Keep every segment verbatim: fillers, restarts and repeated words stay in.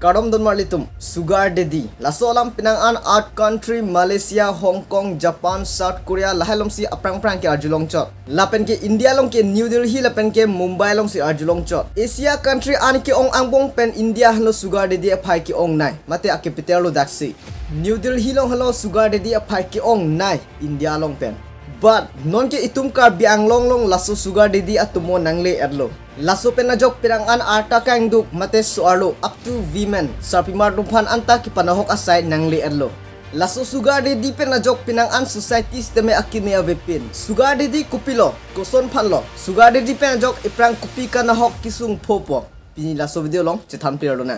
Kardom don marlitum, sugar daddy. Laso alam penang an out country, Malaysia, Hong Kong, Japan, South Korea, lahai alongsi aphrang aphrang ke arjulongchot. Lapen ke India along ke New Delhi lapen ke Mumbai alongsi arjulongchot. Asia country an ke-ong angbong pen India henlo sugar daddy aphai ke-ongnei. Mate a-capital lo daksi. New Delhi along henlo sugar daddy aphai ke-ongnei India along pen. But non ke itum Karbi Anglong along laso sugar daddy atomo nangle-etlo. Laso pen ajok penang an arta kangduk mate so-arlo up to women, sarpimar atum aphan anta kepanahok asai nangle-etlo. Laso sugar daddy pen ajok penang an society sitame akeme avepin. Sugar daddy kopilo, koson aphanlo? Sugar daddy pen ajok iphrang kopi kanahok kesung phopo? Pini laso video along chethan pir lonang.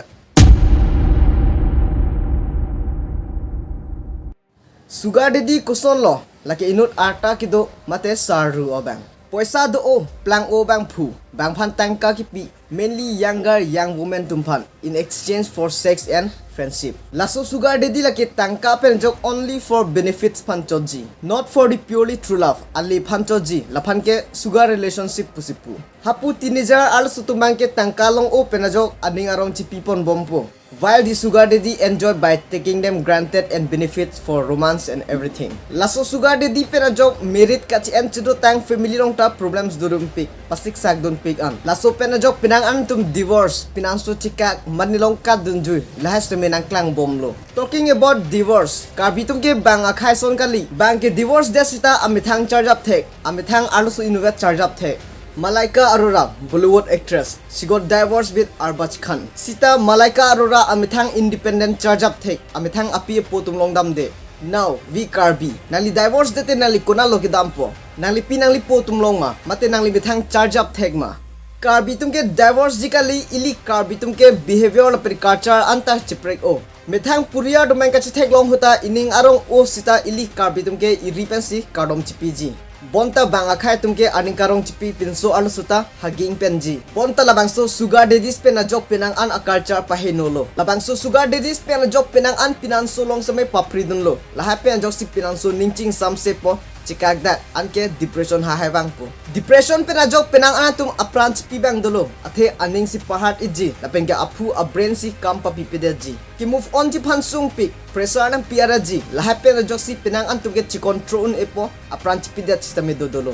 Sugar daddy kosonlo? Lake inut arta kedo mate sarru abang. Poisa do-o, plang-o abangphu, bang aphan tangka kepi, mainly younger young women atum aphan, in exchange for sex and friendship. Laso sugar daddy lake tangka pen ajok only for benefits aphan chotji, not for the purely true love, ale aphan chotji, laphan ke sugar relationship pusi pu. Hapu teenager arloso atum abang ke tangka long-o pen ajok aning arong chipi ponbompo. While the sugar daddy enjoy by taking them granted and benefits for romance and everything. Laso sugar daddy pen ajok married kachi-en chedotang family along ta problems dodunpik, pasik sak dunpik an. Laso pen ajok penang an atum divorce, pinangso chekak, mane along kat dunjui, lahai sitame nangklangbomlo. Talking about divorce, Karbi atum ke bang akhai ason kali, bang ke divorce det sita amethang charjap thek, amethang arloso inutvet charjap thek. Malaika Arora, Bollywood actress, she got divorced with Arbaz Khan. Sita Malaika Arora amethang independent charjap thek, amethang api apo atum along damde. Now, we Karbi, nangli divorce dete nangli konatlo kedampo? Nanglipi nanglipo atum along ma, mate nangli methang charjap thek ma? Karbi atum ke divorce ji kali, ili Karbi atum ke behavior lapen culture anta cheprek-o. Methang puriar atum abang kachetheklong ahut ta ining arong-o sita ili Karbi atum ke iri pensi kardom chipiji. Bonta bang akhai atum ke aning karong chipi pinso arloso ta haging penji. Bonta labangso sugar daddies pen ajok penang an a-culture pahenolo. Labangso sugar daddies pen ajok penang an pinangso along sitame papri dunlo. Lahai pen ajoksi pinangso ning chingsamsepo, chekak dak, anke depression hahai vangpo. Depression pen ajok penang an atum apran chipi abang dolo. Athe aning si pahar-itji, lapen ke aphu a-brain si kam papipedetji. Ke-move on ji aphan sungpik, pressure nangpi-araji, lahai pen ajoksi penang an atum ke checontrol un-epo, apran chipidet sitame dodolo.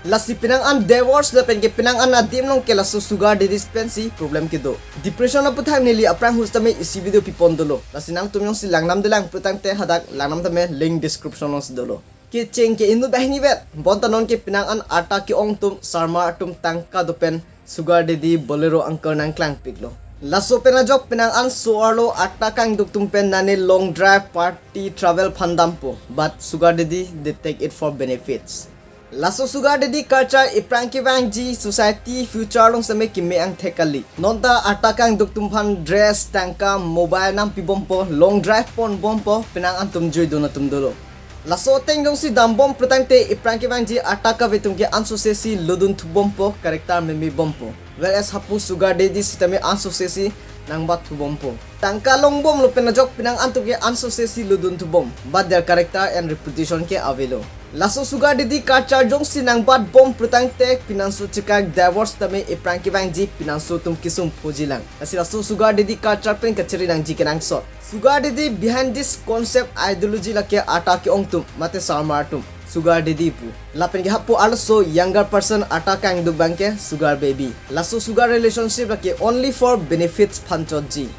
Lasi penang an divorce lapen ke penang an adim along ke laso sugar daddies pensi problem kedo. Depression aputhak neli aphrang ahut sitame isi video pipon dolo. Lasi nangtum jongsi langdamdelang putangte hadak langnam tame, link description alongsi dolo. Kecheng ke inut banghini vet, bonta non ke penang an arta ke-ong atum, sarmar atum tangka do pen sugar daddy, Bolero uncle nangklangpiklo. Laso pen ajok penang an so-arlo arta kangduk atum pen nane long drive, party, travel aphan dampo. But sugar daddy, they take it for benefits. Laso sugar daddy culture iphrang kevangji society future along sitame keme angthek kali. Nonta arta kangduk atum aphan dress, tangka, mobile nangpibompo, long drive ponbompo, penang an atum juidun atum dolo. Laso ateng jongsi dambom putangte iphrang kevangji arta kave atum ke ansose si lodun thubompo, character memebompo. Whereas hapu sugar daddy sitame ansose si nangbatthubompo. Tangka longbomlo pen ajok penang an atum ke ansose si lodun thubom. But their character and reputation ke avelo. Laso sugar daddy culture jongsi nangbatbom putangte pinangso chekak divorce tame iphrang kevangji pinangso atum kesung phojilang. Lasi laso sugar daddy culture pen kachere nangji kenangsot. Sugar daddy behind this concept ideology lake arta ke-ong atum, mate sarmar atum, sugar daddy pu. Lapen ke hapu arloso younger person arta kangduk abang ke sugar baby. Laso sugar relationship lake only for benefits aphan chotji.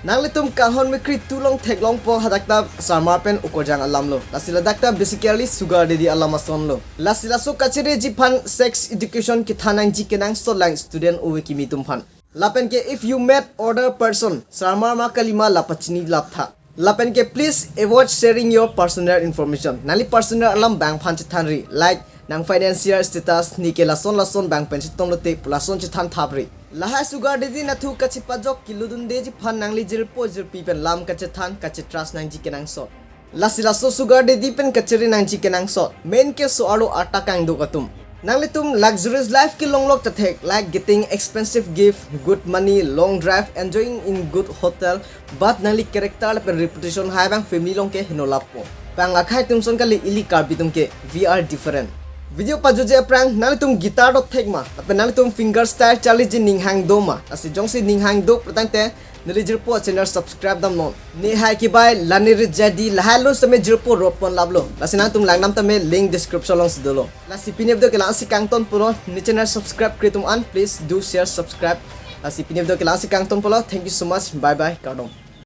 Nanglitum Kanghon Mikri two along theklongpo, hadak ta sarmar pen ukorjang alamlo. Lasi ladak ta basically sugar daddy alam asonlo. Lasi laso kachereji aphan sex education kethan nangji kenangsotlang student ove kimi atum aphan. Lapen ke if you met other person, sarmar ma kalima la pachini laptha. Lapen ke please avoid sharing your personal information. Nangli personal alam bang aphan chethanri. Like, nang financial status, ne ke lason lason bang pen chetonglote pu lason chethan thapri. Lahai sugar daddy nathu kachepajok kelodundeji aphan nangli jirpo jirpi pen lam kachethan kachetrust nangji kenangsot. Lasi laso sugar daddy pen kachere nangji kenangsot. Main ke so-arlo arta kangduk atum. Nanglitum luxurious life kelonglok ta thek, like getting expensive gift, good money, long drive, enjoying in good hotel, but nangli character lapen reputation hai abang family along ke heno lappo. Bang akhai atum ason kali, ili Karbi atum ke, we are different. Video pajuji aphrang nanglitum guitar do thek ma, lapen nanglitum finger style charliji ning hang do ma? Lasi jongsi ning hang do putangte neli jirpo channel subscribe damnon. Ne hai kebai la ne rit jadi lahai lo seme jirpo ropon laplo. Lasi nangtum langnam tame link description alongsi dolo. Lasi pini video ke la-ansi kangtonpolo, ne channel subscribe kre atum an, please do share, subscribe. Lasi pini video ke la-ansi kangtonpolo. Thank you so much. Bye bye. Kardom.